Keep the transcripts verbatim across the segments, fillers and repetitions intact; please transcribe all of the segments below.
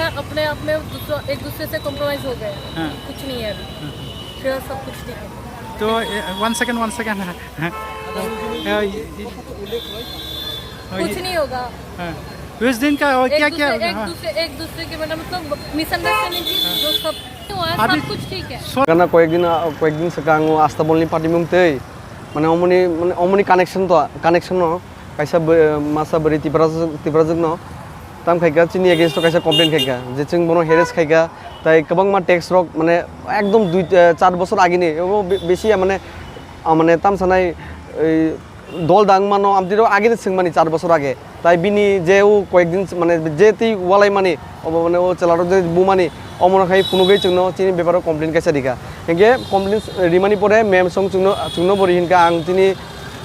अपने आप में दूसरों, एक दूसरे से कॉम्प्रोमाइज हो गए। हाँ। कुछ नहीं है अभी। हाँ। फिलहाल सब कुछ ठीक है। तो, ए, वन सेकंड, वन सेकंड। हाँ। ए, ये, ये, कुछ ये, नहीं होगा। हाँ। उस दिन का, और एक क्या, क्या दूसरे, होगा? एक हाँ। दूसरे, एक दूसरे के, मतलब, मतलब, मिसअंडरस्टैंडिंग थी, हाँ। जो सब हुआ, अभी सब कुछ ठीक है। सो- কারণ কয়েকদিন, আ, কয়েকদিন স্বকং আস্তাবলনি পার্টি মুংতই, মানে, অমনি, মানে, অমনি কানেকশন তো, connection no, kaisa bw-, masa bwrwi Tiprajwk, Tiprajwk no tam khaikha, chini against o kaisa complain khaikha, je chwng bono harass khaikha, tai kwbangma text rok, mane, ekdom dui, eh, char bosor agini, ebo be-, besi ya, mane, ah, mane, tam sanai, ei, dol dang mano, amtwi rok agini swngmani char bosor age, tai bini je o koyekdin, mane, je twi walai mani, obo, mane, o chwla rok je bumani, omono khai phunugwi chwngno chini beparo complain kaisa rikha. Hinkhe complain rimani pore ma'am song chwngno, chwngno bo ri hinkha, ang tini,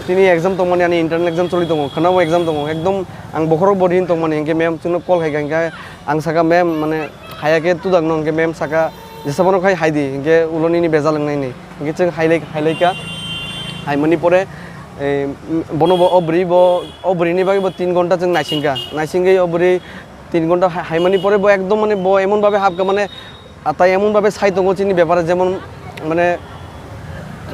tini exam tongmani, ani internal exam choli tongo, khwnao exam tongo, ekdom ang bokhorok bo ri hin tongmani, hinkhe ma'am chwngno call khaikha, hinkhe ang sakha, "Ma'am, mane, haya khe tudakno," hinkhe ma'am sakha, "Jesa bono khai hai di," hinkhe ulo nini bejal wngnai ni, hinkhe chwng hailai, hailaikha, haimani pore, eh, bono bo, o bwrwi bo, o bwrwini bagwi bo tin ghonta chwng naisingkha, naisingwi o bwrwi tin ghonta ha-, haimani pore bo ekdom, mane, bo emon bhabe hapkha, mane, ah, tai emon bhabe sai tongo chini bepare, jemon, mane,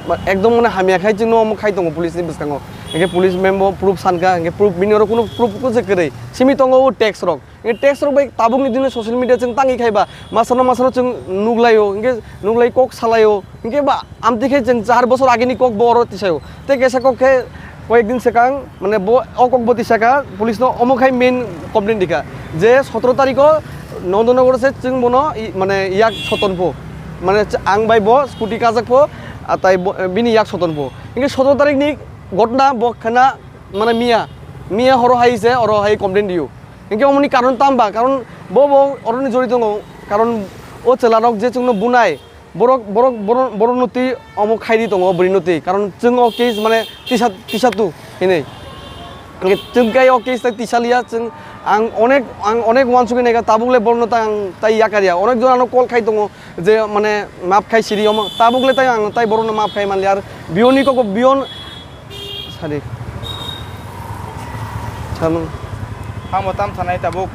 ma-, ekdom, mane, hamya khai chwngno omo khai tongo police ni bwskango. Hinkhe police ma'am bo proof sankha, hinkhe proof bini oro kunu proof kunu se kwrwi. Simi tongo o text rok. Hinkhe text rok bai tabukni dino social media chwng tangwi khai ba, masano masano chwng nuglaio, hinkhe nuglai kok salaio. Hinkhe ba amtwi khe chwng char bosor agini kok bo oro tisaio. Tei kaisa kok khe koyekdin swkang, mane, bo o kok bo tisakha, police no omo khai main complaint dikha je sotoro tarikh o Nondonogor se chwng bono i, mane, yak soton pho, mane, ch-, ang bai bo scooty kajak pho, ah, tai bo, bini yak soton pho. Hinkhe sotoro tarikh ni ghotna bo khna, mane, miya, miya horo hai se oro hai complaint dio. Hinkhe omoni karon tamba, karon bo, bo oroni jori tongo, karon o chwla rok je chwngno bunai, borok, borok, borok, borokno twi omo khaidi tongo, bwrwino twi, karon chwng o case, mane, tisa, tisa tu hinwi. Hinkhe chwng kai o case tai tisa liya, chwng ang onek, ang onek uansugwi naikha, tabuk le borokno tai ang tai yakarya, onek jon ano call khai tongo, je, mane, maap khai siri omo, tabuk le tai ang tai borokno maap khai manliya, ar biyoni kok biyon Sadi. Samung. Hamo tam sanai tabuk.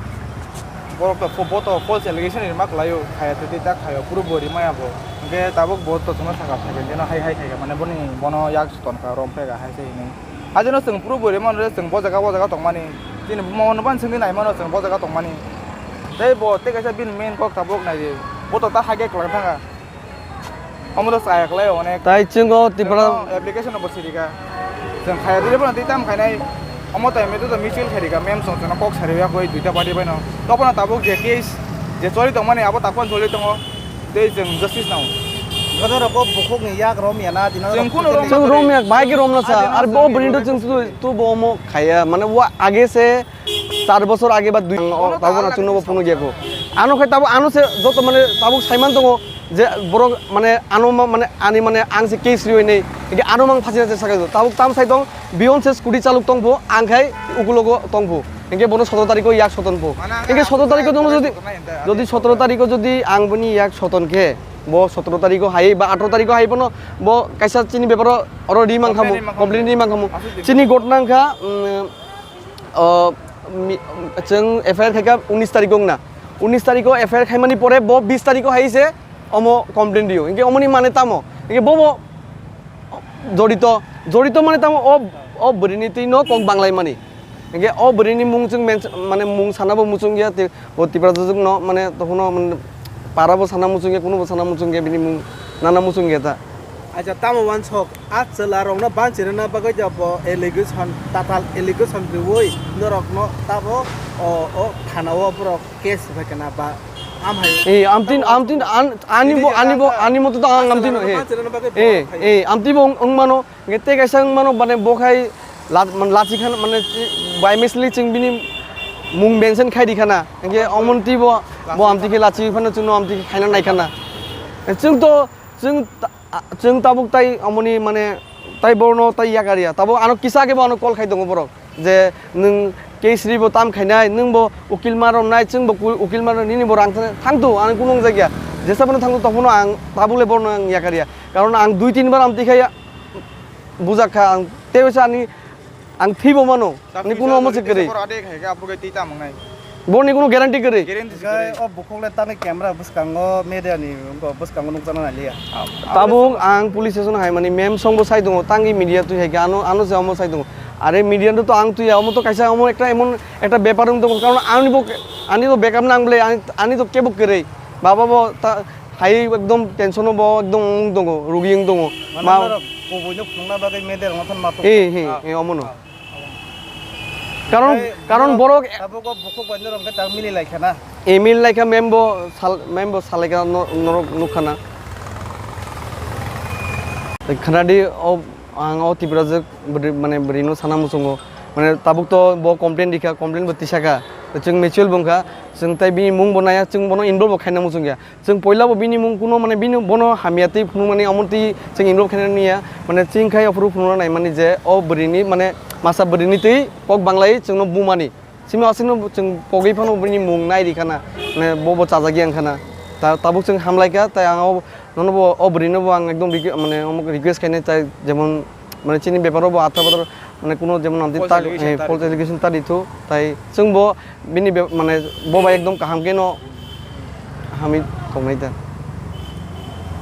Borok to fo-, bo to false allegation ni mak layo, khaya twi tak khayo, puro bo rimaya bo. Hinkhe tabuk bo to chwngno saka phaikhe, jeno hai hai khaikhe, mane boni bono yak soton kha, rom phega hai se hinwi. Ajino chwng puro bo rimano, chwng bo jaga, bo jaga tongmani. Chini buma ono ban chwngdi naimano, chwng bo jaga tongmani. Tei bo tei kaisa bini main kok tabuk nai di. Bo to ta hai khe kwlwng thanga. Omo to chaya kwlai onek. Tai chwng o Tipra Chwng application no bo sirika. Chwng khaya dile bono tei tam khainai. Omo tai me to mutual khairika mem song chwngno kok sariya koi duita party bai no. Tokona tabuk je case je choli tongmani abo takon choli tongo. Tei chwng justice nao. Gado rok bo bukhuk ni yak rom ya na dino Chwng rok kuno chwng rom Chwng rom yak bai ke rom na sa. Ar bo bini to chwng tu, tu bo omo khaya. Mane wa age se Char bosor age ba dui, ano tabuk na chwngno bo phunuk ya ko. Ano khai tabuk ano se joto mane tabuk saiman tongo je borok mane ano ma-, mane ani mane ang se case riwi nei. Hinkhe ano mang phasina se sakai tabuk tam sai tong biyon se scooty chaluk tong pho ang khai ukulogo tong pho. Hinkhe bono sotoro tarikh o yak soton pho. Hinkhe sotoro tarikh o jono jodi, jodi sotoro tarikh o jodi ang boni yak soton khe bo sotoro tarikh o hai ba atro tarikh o hai bono bo kaisa chini beparo oro ri mang khamu, complain ri mang khamu. Chini gotna wngkha, mm, O, mi-, chwng F I R khaikha unis tarikh o wngna. Unis tarikh o F I R khaimani pore bo bis tarikh o hai se omo complain rio. Hinkhe omoni mane tamo? Hinkhe bobo jorito, jorito mane tamo o, o bwrwini twi no kok banglaimani. Hinkhe o bwrwini mung chwng mens-, mane mung sana bo muchung ya, tei bo Tipra Jajak no mane tokhuno mane para bo sana muchung ya, kunu bo sana muchung ya, bini mung nana muchung ya ta. Acha, tamo wansok, a chwla rokno banchirina bagwi da bo allegation, tatal allegation riwi norokno tamo o, o thana o borok case bai kana ba am hai. Eh, amtin, amtin, an-, ani bo, ani bo, ani moto to ang amtin, eh. Eh, eh, amtin bo wng mano, nge te kaisa wng mano, mane bo khai la-, man lachi khan, mane by mistake chwng bini mung mention khai di khana, nge omonti bo, bo amti khe lachi phano chwngno amti khe khaina nai khana. Chwng to, chwng ta-, A, chwng tabuk tai amoni mane tai borno tai yakarya. Tabuk ano kisa khe bo ano call khai tongo borok. Je nwng case ri bo tam khainai, nwng bo ukil ma romnai, chwng bo ku-, ukil ma nini bo rang thang, thangtu, ang kunu wngjakya. Jesa phano thangtu, tongphano ang tabuk le borno ang yakarya. Karon ang dui tin bar amtwi khai bujak kha, ang tei waisa ani, ang thwi bo mano, ani kunu omo se kwrwi. Ade khai khe aphuru khe twi tam wngnai. Boni kuno guarantee kwrwi. Guarantee kwrwi. Hwnkhe o bukhuk le tani camera bwskango media ni wngkha, bwskango nukjakna nai liya. Tabuk ang police station hai mani mem song bo sai tongo, tangwi media twi hai khe ano, ano se omo sai tongo. Are media no to ang twi ya, omo to kaisa omo ekta emon ekta bepar wng tongo, karon ani bo, ani to bekam nang bole, ani, ani to kebo kwrwi. Baba bo ta, hai ekdom tension o bo ekdom wng tongo, rugi wng tongo. Mane norok kubui no phunukna bagwi media rok no phano ma tongo. Eh, eh, eh, omo no. Karon, karon borok abo go bukhuk bai norok khe ta mili lai khana. Eh, mili lai kha, mem bo sal, mem bo salai kha no-, norok nuk khana. Khana di o, ang o Tripura jwk bwrwi, mane bwrwi no sana muchungo. Mane tabuk to bo complain rikha, complain bo tisa kha. Chwng mutual bo wngkha, chwng tai bini mung bo naiya, chwng bono involve bo khaina muchung ya. Chwng poila bo bini mung kuno mane bini bono hamya twi phunukmani omo twi chwng involve khaina niya. Mane chwng khai aphuru phunukna naimani je o bwrwini mane masa bwrwini twi kok banglai chwngno bumani. Simi aswkno chwng pogwi phano bini mung nai rikha na. Mane bo bo chajak yang khana. Ta-, tabuk chwng hamlai kha, tai ang o, nono bo o bwrwino bo ang ekdom requ-, mane omo request khainai tai jemon mane chini beparo bo atra bator mane kuno jemon amtwi false ta-, allegation eh, ta false rikha. Allegation ta rithu, tai chwng bo bini be-, mane bo bai ekdom kaham khe no hamwi tongnai ta.